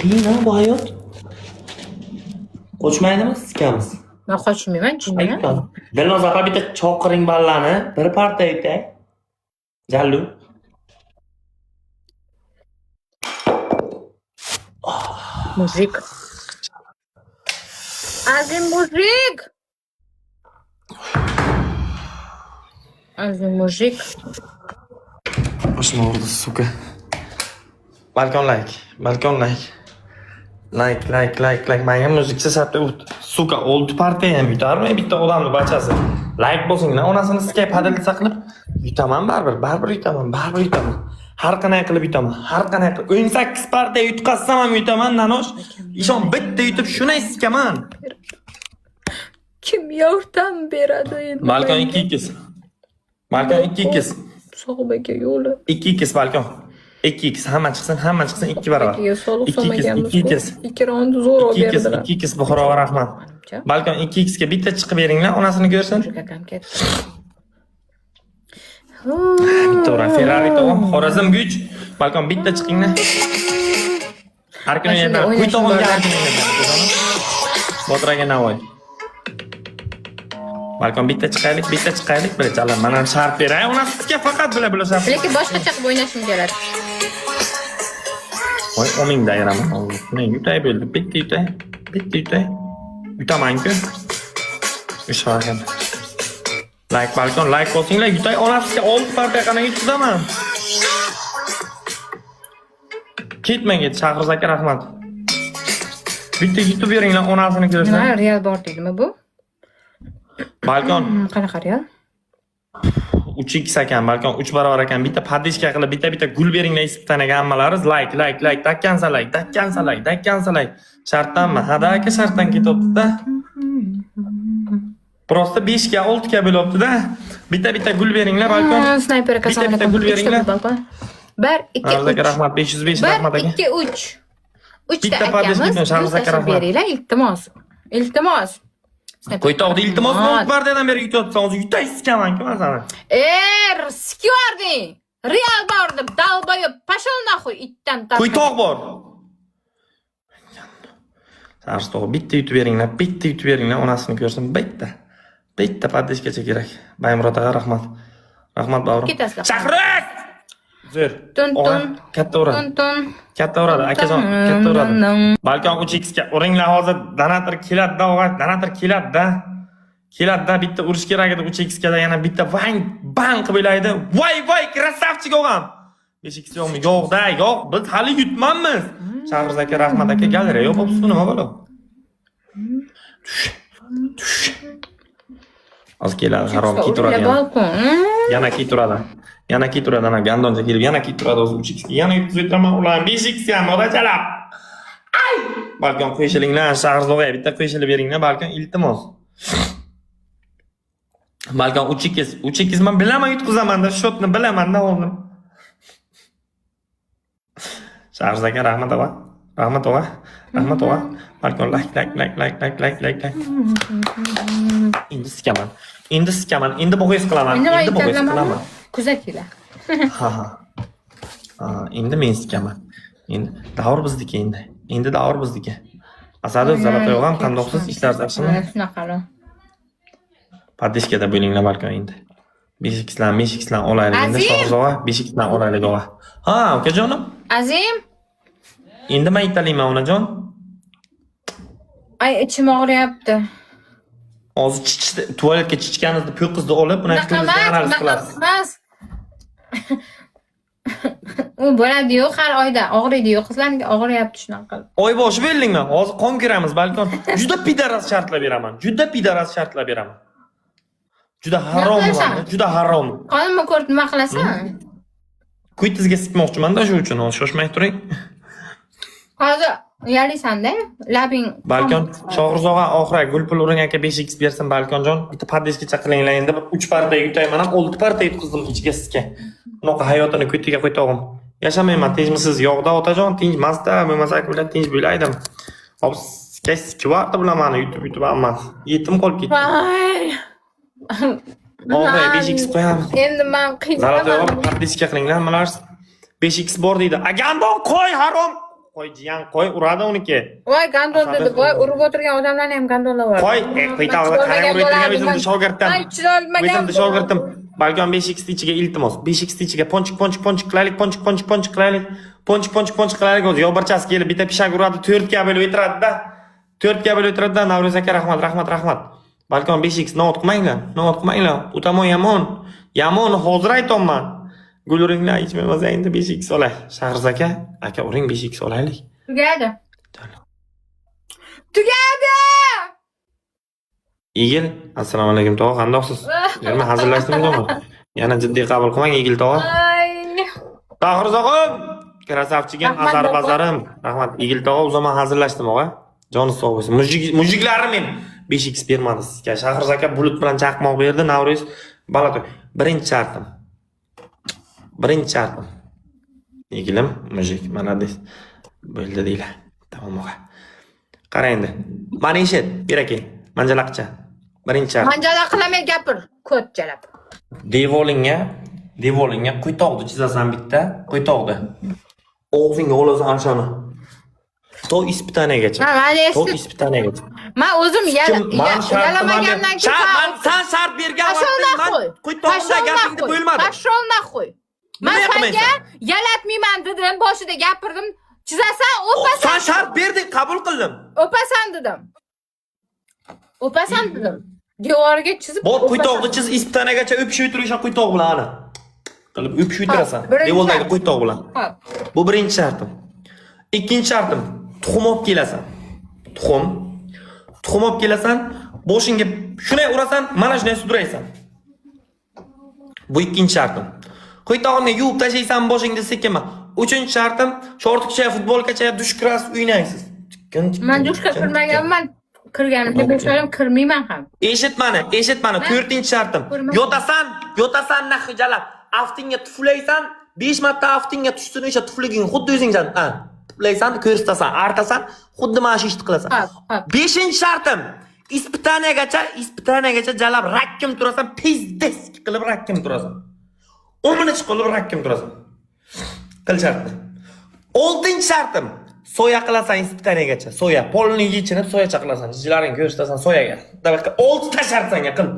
Qiyin ha bu hayot. Qochmaydimi? Sikamiz. Men qochmayman, jinni. Dilnoz opa, bitta chaqiring ballani, bir parta aytay. Jallu. Мужик. Azim мужик. Azim мужик. Boshim og'ridi, сука. Balkon like, balkon like. Like, like, like, like. Menga muzikcha shartda ut. Сука, olti partiya ham yutarmi bitta odamni bachasi? Like bosinglar, onasini sikay поделиться qilib yutaman baribir, baribir yutaman, baribir yutaman. Har qanday qilib yutaman, har qanday qilib. 18 partiya yutqazsam ham yutaman, nanosh. Ishon, bitta yutib shunday sikaman. Kim yordam beradi endi? Balkon 2 2. Balkon 2 2. Sog'baga yo'li. 2 2 balkon. 2 2 hamma chiqsin, hamma chiqsin 2 barobar. Akaga soliq 2 2 solmaganmiz. 2 2. Ikki raund zo'r olib 2 2 berdilar. 2 2 Buxoroga rahmat. Balkon 2 2 ga bitta chiqib beringlar, onasini ko'rsin. Мужик akam ketdi. Bitta ura Ferrari tog'am, Xorazm güç. Balkon bitta chiqinglar. Har kuni Mana shunday yerdan o'ynashim Quy tog'imga bor. har kuni yerdan. Botir aka Navoiy. Balkon bitta chiqaylik, bitta chiqaylik, bir chala. Mana ham shart beray, onasi sizga faqat bila bila shart. Lekin boshqacha qilib o'ynashim kerak. Voy, 10 mingda ayiraman. Ne yutay bo'ldi. Bitta yutay. Bitta yutay. Yutaman-ku. Ish farqi. Like balkon, like bosinglar, yutay onasiga 6 partiya qanaqa yutqizaman. Ketma ket, Shahruz aka rahmat. Bitta yutib beringlar, onasini ko'rsin. Nima real bor deydimi bu? Balkon Qanaqa real? 3x ekan, balkon 3 barobar ekan. Bitta поддержка qilib, bitta-bitta gul beringlar isitanaga hammalaringiz. Like, like, like, dakkansa like, dakkansa like, dakkansa like. Shartdanmi? Ha da aka, shartdan ketyapti-da. Просто 5 ga 6 ga bo'lyapti-da. Bitta-bitta gul beringlar balkon. Snayper aka, Bitta assalomu bitta alaykum. gul beringlar. Uchta balkon. 1 2 Shahruz aka 3. rahmat, 505 1 rahmat aka. 2 3. Uchta Bitta поддержка akamiz uchun Shahruz gul aka tashlab rahmat. beringlar, iltimos. Iltimos. Snayper Qo'ytoqda iltimos, Rahmat. olti partiyadan beri yutyapsan, hozir yutay sikaman-ku man seni. Er, sikiyording. Real bor deb долбоёб. Пошел нахуй itdan tarqab. Qo'ytoq bor. Shahruz tog'a, bitta yutib beringlar, bitta yutib beringlar, onasini ko'rsin, bitta. Bitta поддержка cha kerak. Baymurod aka rahmat. Rahmat bavrim. Ketasizlar. Shahruz! Zo'r. Tun Og'a, tun. katta uradi. Tun tun. Katta uradi, akajon, katta uradi. Balkon 3x ga uringlar hozir, donator keladi-da, og'a, donator keladi-da. Keladi-da, bitta urish kerak edi 3x ga yana bitta vang bang qilib o'ylaydi. Voy voy, красавчик og'am. 5x yo'qmi? Yo'q-da, yo'q, biz hali yutmanmiz. Shahruz aka rahmat aka, galereya yopibsiz, nima bo'lo? Tush. Tush. Hozir keladi, harom ketaveradi yana. Balkon. Yana ketaveradi. Yana ketaveradi, ana gandoncha kelib yana ketaveradi hozir 3x ga. Yana yutqizib o'tiraman ularni 5x ham odachalar. Ay! Balkon qo'shilinglar, Shahruz og'a, bitta qo'shilib beringlar, balkon iltimos. Balkon 3x, 3x man bilaman yutqizaman-da, счёт ni bilaman-da oldin. Shahruz aka rahmat og'a. Rahmat og'a. Rahmat og'a. Balkon like, like, like, like, like, like, like, like. Endi sikaman. Endi sikaman. Endi bo'g'iz qilaman. Endi man Endi bo'g'iz yutadilamanmi? qilaman. Kuzatinglar. Ha ha. Ha, endi men sikaman. Endi davr bizniki endi. Endi davr bizniki. Asadov Zalatoy og'am, qandoqsiz, ishlar yaxshimi? Mana shunaqa. Поддержка da bo'linglar balkon endi. 5 xdan 5 xdan olaylik endi Azim! Shohruz og'a, 5 xdan olaylik og'a. Ha, ukajonim. Azim, Endi men aytalayman onajon. Ay, ichim og'riyapti. Hozir chichdi, tualetga chichganingizni po'qizni olib, uni Unaqa kuningizga emas, analiz unaqa qilasiz. emas. U bo'ladi-yu, har oyda og'riydi-yu, qizlarniki og'riyapti shunaqa qilib. Oy boshi bo'ldingmi? Hozir qon kiramiz balkon. Juda пидарас shartlar beraman. Juda пидарас shartlar beraman. Juda harom qilasan? ularni, juda harom. Qonimni ko'rib nima qilasan? Kuytizga sikmoqchimanda shu uchun, hozir shoshmay turing. Hozir uyalaysanda, labing Balkon Shohruz og'a oxiri gul pul uring aka 5x bersin balkonjon. Bitta поддержка cha qilinglar endi bir 3 parta yutayman ham 6 parta yutqizdim ichga sizga. Bunaqa hayotini ko'tiga qo'ytog'im. Yashamayman tinchmisiz yo'qda otajon, tinchmasda bo'lmasa aka tinch bo'laydim. Hop, sizga sikivardi bular mani yutib yutib hammasi. Yetim qolib ketdi. Voy. Oxiri 5x qo'yamiz. Endi men Zalatoy qiynalaman. og'a поддержка qilinglar, nimalar 5x bor deydi. Agandon qo'y harom. Qo'y, jiyan, qo'y, uradi uniki. Voy, гандон Asabiy dedi. Voy, urib o'tirgan odamlarni ham гандон lab Qo'y, qo'ytog'i qarang, urib o'tirgan o'zimni shogirddim. Man chidolmagan. O'zimni shogirdim. Balkim 5x ichiga, iltimos. 5x ichiga ponchik, ponchik, ponchik qilaylik, ponchik, ponchik, ponchik qilaylik. Ponchik, ponchik, ponchik qilaylik. O'zi yobirchasi kelib bitta pishak uradi, 4 ga bo'lib o'tiradi-da. 4 ga bo'lib o'tiradi-da. Navruz aka, rahmat, rahmat, rahmat. Balkim 5x not qilmanglar, not qilmanglar. U tomon yomon. Yomon, hozir aytyapman. Gul uringlar, hech bo'lmasa endi 5x olay. Shahriz aka, aka uring, 5x olaylik. Tugadi. Tugadi. Igil, assalomu alaykum tog'a, qandoqsiz? Nima, hazillashdingizmi? Yana jiddiy qabul qilmang, Igil tog'a. Ay. Tohir zog'im, красавчик im, Rahmat, azar baba. bazarim. Rahmat, Igil tog'a, u zaman hazillashdim og'a. Joni sog' bo'lsin. Мужик, мужик larim men 5x bermadi sizga. Shahriz aka bulut bilan chaqmoq berdi, Navro'z balato. Birinchi shartim. Birinchi shartim. Igilim, мужик, молодец. Bo'ldi deylar. Tamom og'a. Qara endi. Mani eshit, beraki. Manjalaqcha. Birinchi shart. Manjala qilamay gapir. Ko't jalab. Devoringga quytoqni chizasan bitta, quytoqni. Og'zingga olasan anshani. To испытание gacha. Ha, mani To eshitib. испытание gacha. Man o'zim Man shartni yalamagandan keyin Man san shart bergan Пошёл vaqting man нахуй. quytoqda Пошёл gapingni нахуй. bo'lmadim. Пошёл нахуй. Man Nima senga qilmaysan? yalatmayman dedim, boshida gapirdim. Chizasan, o'pasan. San shart berding, qabul qildim. O'pasan dedim. O'pasan dedim. Devorga chizib. Bor, o'pasan. quytoqni chiz, испытание gacha o'pishib o'tir o'sha quytoq bilan ana. Qilib o'pishib o'tirasan. Birinchi Devordagi shart. quytoq bilan. Hop. Bu birinchi shartim. Ikkinchi shartim, tuxum olib kelasan. Tuxum. Tuxum olib kelasan, boshingga shunday urasan, mana shunday sudraysan. Bu ikkinchi shartim. Quytog'imga yuvib tashlaysan boshingni sekinma. Uchinchi shartim, шорт ikcha, futbolkacha dush kirasiz, o'ynaysiz. Tikkin, tikkin, Man dushga tikkin, kirmaganman. Kirganimda 5 oyim kirmayman ham. Eshit mani, eshit mani. To'rtinchi shartim. Ko'rmadim. Yotasan, yotasan nahri jalab. Aftingga tuflaysan, 5 marta aftingga tushsin o'sha tufliging xuddi o'zingsan. Ha, tuflaysan, ko'rsatasan, artasan, xuddi mana shu ishni qilasan. Hop, hop. Beshinchi shartim. Испытание gacha, испытание gacha jalab rakkim turasan, пиздец qilib rakkim turasan. Umini qilib rakkim turasan. Qil shartni. Oltinchi shartim. Soya qilasan испытание gacha. Soya, полный yechinib soyacha qilasan. Jijilaringni ko'rsatasan soyaga. Давай, oltita shart senga qil.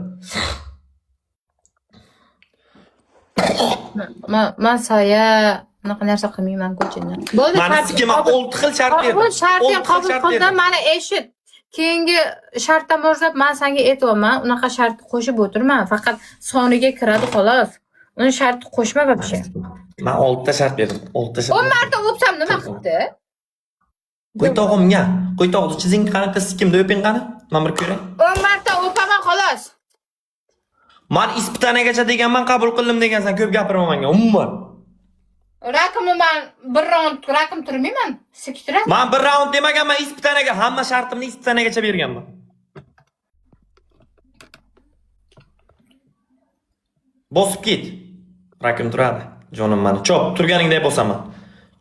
Man soya unaqa narsa qilmayman ko'chada. Bo'ldi. Mani Shart- sikima olti xil shart berdim. Qabul sharting Olti xil qabul shart qildim, berdim. mana eshit. Keyingi shartdan boshlab man senga aytyapman, unaqa shart qo'shib o'tirma, faqat soniga kiradi xolos. Uni shartni qo'shma вообще. Man oltita shart berdim. Oltita shart. 10 marta o'psam nima qilibdi? Quytog'imga, quytog'ni chizing qani, sikimda o'ping qani. Man bir ko'ray. 10 marta o'paman xolos. Man испытание gacha deganman, qabul qildim degansan, ko'p gapirma menga, umuman. Rakimni man bir raund rakim turmayman. Siktiradi. Man bir raund demaganman, испытание ga, hamma shartimni испытание gacha berganman. Bosib ket. Rakim turadi. Jonim mani. Chop, turganingday bosaman.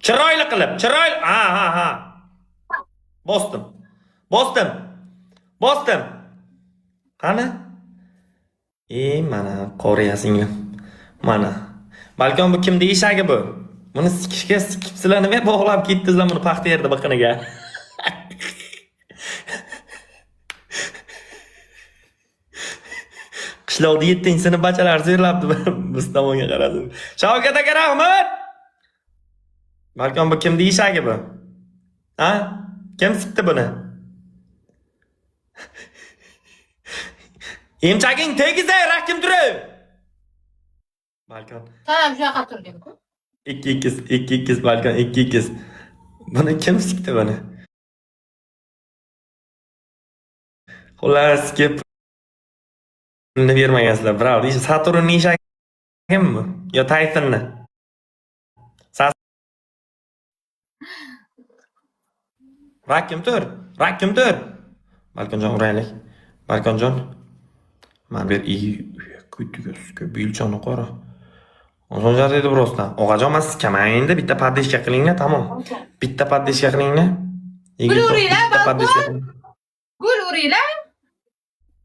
Chiroyli qilib, chiroyli. Ha, ha, ha. Bosdim. Bosdim. Bosdim. Qani? E, mana qoriya singlim. Mana. Balkim bu kimni eshagi bu? Buni sikishga sikibsizlar, nima bog'lab ketdingizlar buni paxta yerda biqiniga? Qishloqda 7-sinf bachalari zo'rlabdi biz tomonga qaradim. Shavkat aka, rahmat. Balkim bu kimni eshagi bu? Ha? Kim sikdi buni? Emchaging tegizay, rakim turib. Balkon. Tamam, shunaqa turdim-ku. 2 2 2 2 balkon 2 2. Buni kim sikdi buni? Xullas, sikib pulni bermagansizlar, bravo. Saturnning eshagimi bu? Yo Tysonni? Rakim tur, rakim tur. Balkonjon uraylik. Balkonjon. Mana bu yer ko'tiga suka bilchoni qara. Osonjar dedi просто. Og'ajon, man sikaman endi, bitta поддержка qilinglar, tamom. Bitta поддержка qilinglar. Gul uringlar, Bitta balkon. поддержка qiling. Gul uringlar.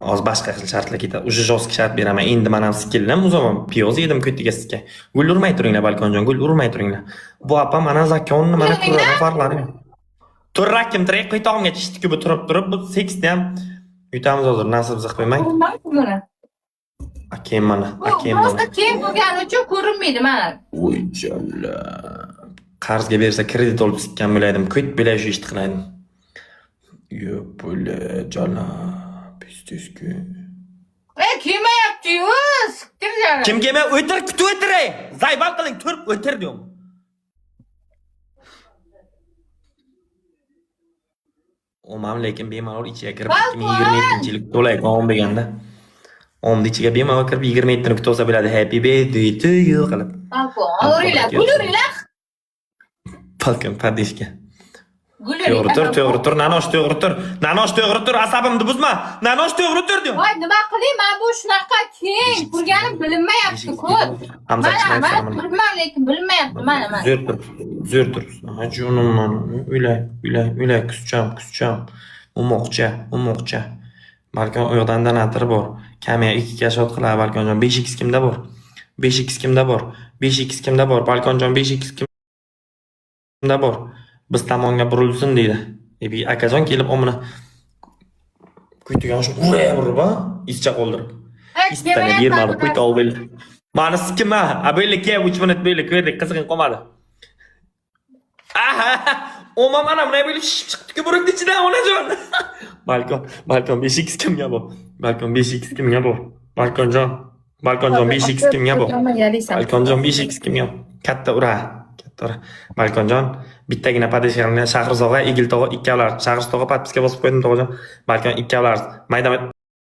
Hozir boshqa xil shartlar ketadi. Уже жесткий shart beraman. Endi man ham skillim, u zaman piyoz yedim ko'tiga sizga. Gul urmay turinglar, balkonjon, gul urmay turinglar. Bu apa mana zakonni mana kurradan farqlari yo'q. Turrak kim tirik quytog'imga tishdi bu turib turib bu seksni ham yutamiz hozir, nasib qilib qo'ymang. Mana. Akam mana, Bu akam mana. просто keng bo'lgani uchun ko'rinmaydi mana. Voy jalla. Qarzga bersa kredit olib sikkan bo'laydim. Ko't bo'lay shu ishni qilaydim. Yo, bo'la jala. Пиздец-ku. E, kelmayapti-yu, siktir jala. Kim kelmay o'tir, kutib o'tiray. Заебал qiling, turib o'tir diyorum. O'mam lekin bemalol ichiga kirib 2027-yil to'lay om deganda. Omni ichiga bemalol kirib 27 ni kutib olsa bo'ladi. Happy birthday to you qilib. Balkon, uringlar, gul uringlar. Balkim поддержка. Gul To'g'ri tur, uringlar. To'g'ri tur, nanosh to'g'ri tur. Nanosh to'g'ri tur, asabimni buzma. Nanosh to'g'ri tur diyorum. Voy, nima qilay, mana bu shunaqa keng, turganim bilinmayapti ko'p. Hamza Mana, chiqmayapti mana mana. Turibman, lekin bilinmayapti, mana, mana. Zo'r tur, zo'r tur. Ha, jonim mana. Ulay, ulay, ulay, kuscham, kuscham. Umoqcha, umoqcha. Balkim u yoqdan donator bor. Kamiga 2 shot qiladi Balkonjon. 5x kimda bor? 5x kimda bor? 5x kimda bor? Balkonjon, 5x kimda bor? Biz tomonga burilsin deydi. E, bir akajon kelib omini kuytigan shu uraya burib, ha? Izcha qoldirib. E, Istani bermadi, quyta oldi. Mani sikima, a böyle ke 3 minut böyle ko'rdik, qizg'in qolmadi. Aha, o'ma mana bunday bo'lib shishib chiqdi-ku burunni ichidan, onajon. Balkon, balkon 5x kimga bu? Balkon 5x kimga bu? Balkonjon, balkonjon 5x kimga bu? Balkonjon, 5x kimga? Katta ura, katta ura. Balkonjon, bittagina поддержка Shahriz og'a, Egil tog'a ikkalar. Shahriz tog'a, подписка bosib qo'ydim tog'ajon. Balkon ikkalar. Mayda mayda